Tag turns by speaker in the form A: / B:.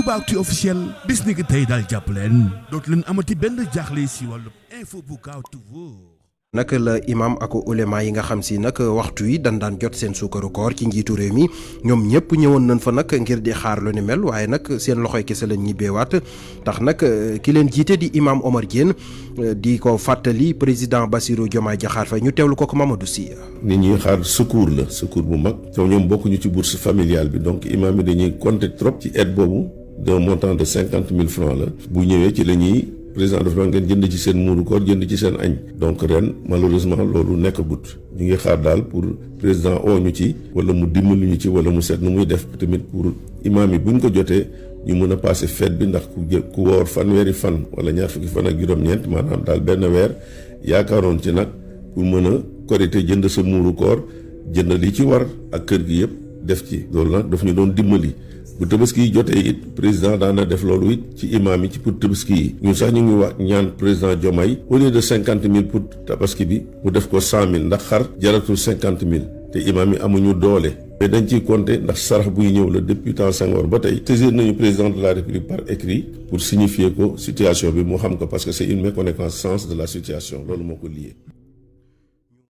A: Aboubacry officiel bis ni ki tey daal jàpp leen dootu leen amati benn jaaxle si wàllu info bu gaaw te wóor.
B: nag la imam ak ulema yi nga xam si nag waxtu yi daan jot seen suukaru koor ci njiitu réew mi ñoom ñëpp ñëwoon nañ fa nag ngir di xaar lu ni mel waaye nag seen loxoy kese lañ ñibbeewaat tax nag ki leen jiite di imam Omar Diène di ko fàttali président Bassirou Diomaye Diakhar Faye ñu teewlu ko Mamadou Sy.
C: nit ñi xaar secours la secours bu mag te ñoom bokkuñu ci bourse familiale bi donc imam yi dañuy compter trop ci aide boobu d'un montant de 50 000 francs la bu ñëwee ci la ñuy président dafa ngeen jënd ci seen muuru koor jënd ci seen añ donc ren malheureusement loolu nekkagut ñu ngi xaar daal pour président oo ñu ci wala mu dimbali ñu ci wala mu seet nu muy def tamit pour imaam yi bu ñu ko jotee ñu mën a passé fête bi ndax ku woor fanweeri fan wala ñaar fukki fan ak juróom-ñeent maanaam daal benn weer yaakaaroon ci nag pour mën a korité jënd sa muuru koor jënd li ci war ak kër gi yëpp def ci loolu nag daf ñu doon dimbali. bu tabaski yi jotee it président daana def loolu it ci imaam yi ci pour tabaski yi ñun sax ñu ngi wax ñaan président Diomaye au lieu de 50 000 pour tabaski bi mu def ko 100 000 ndax xar jaratul 50 000 te imaam yi amuñu doole. mais dañ ciy compter ndax sarax buy ñëw la depuis temps Senghor ba tey saisir nañu président de la République par écrit pour signifier ko situation bi mu xam ko parce que c'est une méconnaissance de la situation loolu moo ko lié.